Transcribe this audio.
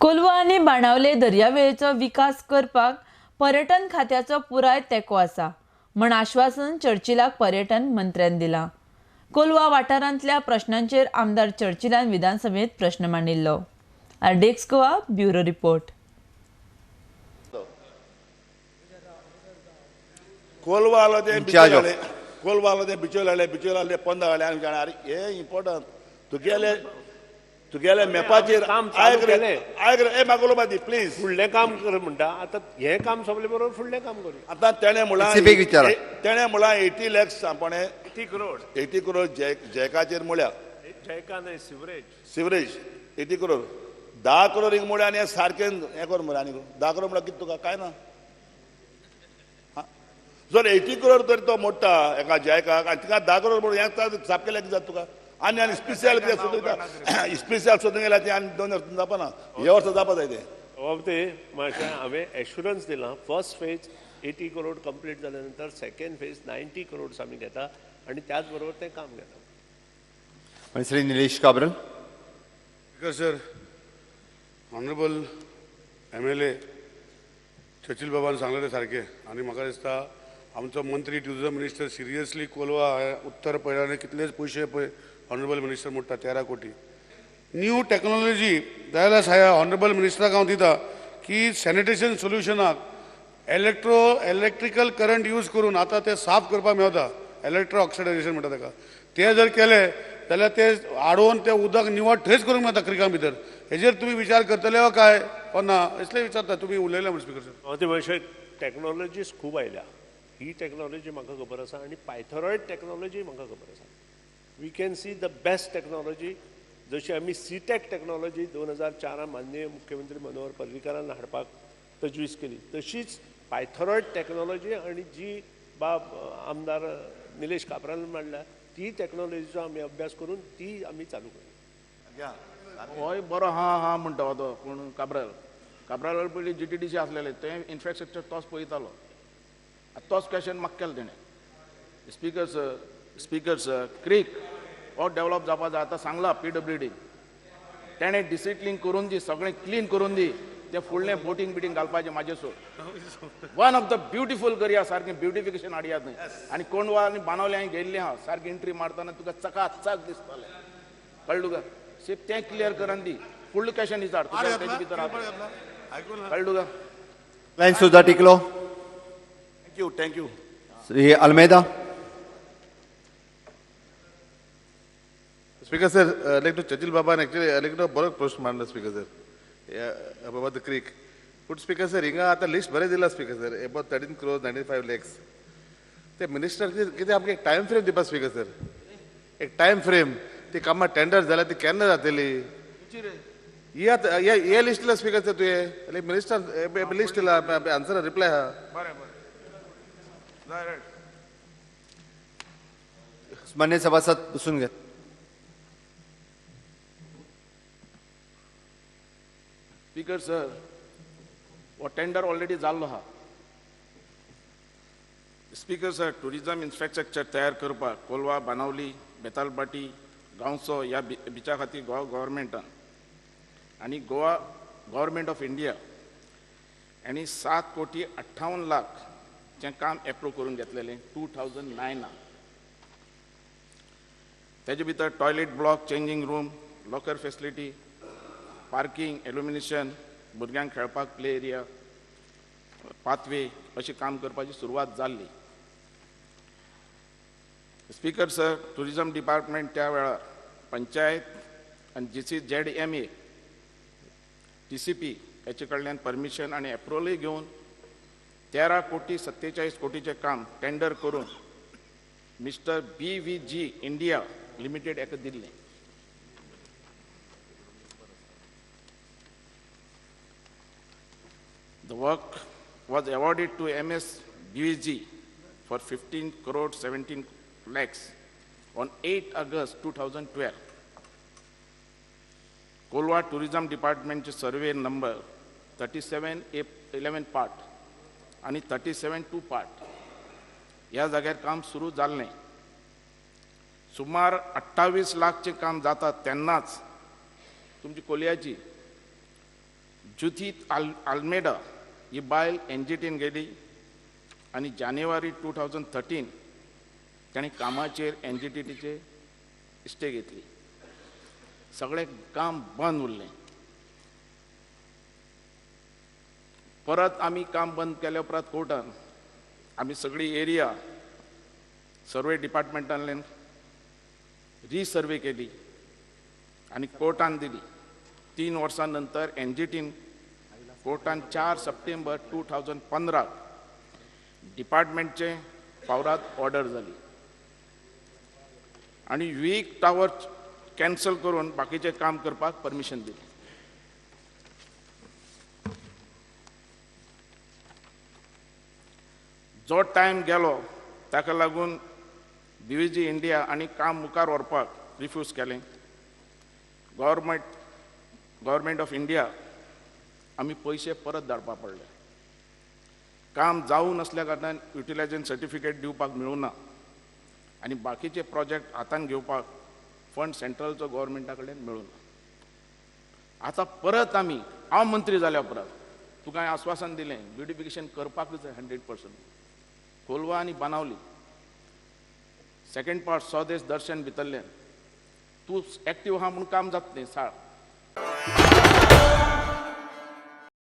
कोलवा आनी बाणावले दर्यावेळेचो विकास करपाक पर्यटन खात्याचो पुराय तेंको आसा म्हण आश्वासन चर्चिलाक पर्यटन मंत्र्यान दिलां. कोलवा वाठारांतल्या प्रश्नांचेर आमदार चर्चिलान विधानसभेत प्रश्न मांडिल्लो. RDX Goa bureau report. Colva आलो ते बिचोले, कोलवा आलो ते बिचोले, बिचोले आले पोंदा आले आनी जाणा अरे हे इम्पॉर्टंट तुगेले तुगेले मॅपाचेर आयक रे, आयक रे, ए म्हाका उलोवपा दी प्लीज. फुडलें काम कर म्हणटा, आतां हें काम सोंपले बरोबर फुडलें काम करूया. आतां तेणें म्हणलां, तेणें म्हणलां 80 लॅक्स आपणें 80 करोड, 80 करोड जॅकाचेर म्हळ्या, जॅका न्हय सिवरेज, सिवरेज 80 करोड, 10 करोड एक म्हळ्या आनी सारकें हें कर मरे. आनी 10 करोड म्हळ्यार कितें तुका कांय ना. जर 80 करोड तर तो मोडटा एका जॅकाक आनी तिका 10 करोड म्हणून हें साफ केल्यार कितें जाता तुका? आनी आनी स्पेशल कितें सोदूंक स्पेशल सोदूंक गेल्यार तें आनी 2 वर्सां जावपा ना, हे वर्सा जावपा जाय तें. ते मातशें हांवें एश्युरन्स दिलां, फर्स्ट फेज 80 करोड कंप्लीट जाल्या नंतर सेकंड फेज 90 करोड्स आमी घेता आनी त्याच बरोबर तें काम घेता. आनी Shri Nilesh Cabral. Speaker sir, honourable MLA Churchill बाबान सांगलें तें सारकें आनी म्हाका दिसता आमचो मंत्री ट्युरिजम मिनिस्टर सिरियसली कोलवा उत्तर पळयल्यार कितलेच पयशे पळय ऑनरेबल मिनिस्टर म्हणटा 13 कोटी. न्यू टॅक्नॉलॉजी जाल्यार साया ऑनरेबल मिनिस्टराक हांव दिता की सॅनिटेशन सोल्युशनाक इलेक्ट्रिकल करंट यूज करून आतां तें साफ करपाक मेळटा, इलेक्ट्रो ऑक्सिडायजेशन म्हणटा ताका. तें जर केलें जाल्यार तें आडोवन तें उदक निवळ थंयच करूंक मेळटा क्रिकां भितर. हेजेर तुमी विचार करतले वा काय वा ना इसलें विचारता, तुमी उलयले म्हण स्पीकर सर. ते मातशें टॅक्नॉलॉजीज खूब आयल्या, ही टॅक्नॉलॉजी म्हाका खबर आसा आनी पायथरॉयड टॅक्नॉलॉजी म्हाका खबर आसा. We can see the best technology. जशी आमी सीटॅक टॅक्नॉलॉजी 2004 माननीय मुख्यमंत्री मनोहर पर्रीकारान हाडपाक तजवीज केली, तशीच पायथरॉयड टॅक्नॉलॉजी आनी जी बाब आमदार निलेश काब्रान मांडल्या ती टॅक्नॉलॉजीचो आमी अभ्यास करून ती आमी चालू करूया. होय बरो हा हा म्हणटा तो पूण काब्राल, काब्राल पयलीं GTDC आसलेलें तें इन्फ्रास्ट्रक्चर तोच पळयतालो, तोच क्वेशन म्हाका केलो तेणें. Speaker sir, speaker sir, creek हो डेवलप जावपा जाय. आतां सांगलां PWD तेणें डिसिप्लीन करून दी, सगळें क्लीन करून दी, तें फुडलें बोटींग बिटींग घालपाचें म्हाजें सोड. वन ऑफ the beautiful करया, सारकें ब्युटिफिकेशन हाडयात न्हय. आनी कोंडवा आनी बाणावले हांवें गेल्लें आहा, सारकें एंट्री मारतना तुका चकाचक दिसतालें, कळ्ळें तुका? सेप तें क्लियर करून दी, फुडलें क्वेशन विचार तुज्या तेजे भितर कळ्ळें तुका? लायन सुद्धा टिकलो. Thank you, thank you. Shri Almeida. Speaker sir, like to Churchill बाबान एक्चुअली लायक टू बरो प्रश्न मांडलो speaker sir about the creek. पूण स्पीकर सर हिंगा आतां लिस्ट बरें दिलां speaker sir about 13 crores 95 lakhs. ते मिनिस्टर कितें आमकां एक टायम फ्रेम दिवपा स्पीकर सर, एक टायम फ्रेम ती कामां टेंडर जाल्यार ती केन्ना जातली ही आतां हे लिस्ट दिला स्पीकर सर तुवें लायक मिनिस्टर लिस्ट दिला आन्सर रिप्लाय आहा. बरें बरें, मान्य सभासद बसून घे. स्पीकर सर, हो टेंडर ऑलरेडी जाल्लो आहा. स्पीकर सर, टुरिजम इन्फ्रास्ट्रक्चर तयार करपाक कोलवा, बाणावली, बेतालबाटी, गांवसो ह्या बिचा खातीर गोवा गव्हर्मेंटान आनी गोवा गव्हर्मेंट ऑफ इंडिया आनी 7 कोटी 58 लाखचें काम एप्रूव करून घेतलेलें 2009. तेजे भितर toilet block, changing room, locker facility, parking, illumination, भुरग्यांक खेळपाक प्ले एरिया, पाथवे अशें काम करपाची सुरवात जाल्ली. स्पीकर सर, टुरिजम डिपार्टमेंट त्या वेळार पंचायत आनी GCZMA TCP हेचे कडल्यान परमिशन आनी एप्रुवलूय घेवन 13 कोटी 47 कोटीचें काम टेंडर करून मिस्टर BVG India limited हेका दिल्लें. The work was awarded to MS BVG for 15 crore 17 lakhs on 8 August 2012. Colva Tourism Department survey number 37A11 part आणि 37-2 part ह्या जाग्यार काम सुरू जाल्लें. सुमार 28 लाखचें काम जाता तेन्नाच तुमची कोलयाची जुथीत आल्मेडा ही बायल एनजीटीन गेली आनी जानेवारी 2013 ताणें कामाचेर एनजीटीचे स्टे घेतली. सगळें काम बंद उरलें. परत आमी काम बंद केल्या उपरांत कोर्टान आमी सगळी एरिया सर्वे डिपार्टमेंटांतल्यान रिसर्वे केली आनी कोर्टान दिली. 3 वर्सां नंतर एनजीटीन कोर्टान 4 सप्टेंबर 2015 डिपार्टमेंटचे फावरात ऑर्डर जाली आनी वीक टावर कॅन्सल करून बाकीचें काम करपाक परमिशन दिलें. जो टायम गेलो ताका लागून बीव्हीजी इंडिया आनी काम मुखार व्हरपाक रिफ्यूज केलें. गव्हर्मेंट ऑफ इंडिया आमी पयशे परत धाडपा पडले. काम जावं नासल्या कारणान युटिलायझेशन सर्टिफिकेट दिवपाक मेळूं ना आनी बाकीचे प्रोजेक्ट हातान घेवपाक फंड सेंट्रलचो गव्हर्मेंटा कडेन मेळूं ना. आतां परत आमी, हांव मंत्री जाल्या उपरांत तुका हांवें आस्वासन दिलें ब्युटिफिकेशन करपाकूच जाय 100%. कोलवा आनी बानावली सेकंड पार्ट स्वदेश दर्शन भितरल्यान तूं एक्टीव आहा म्हूण काम जाता न्ही.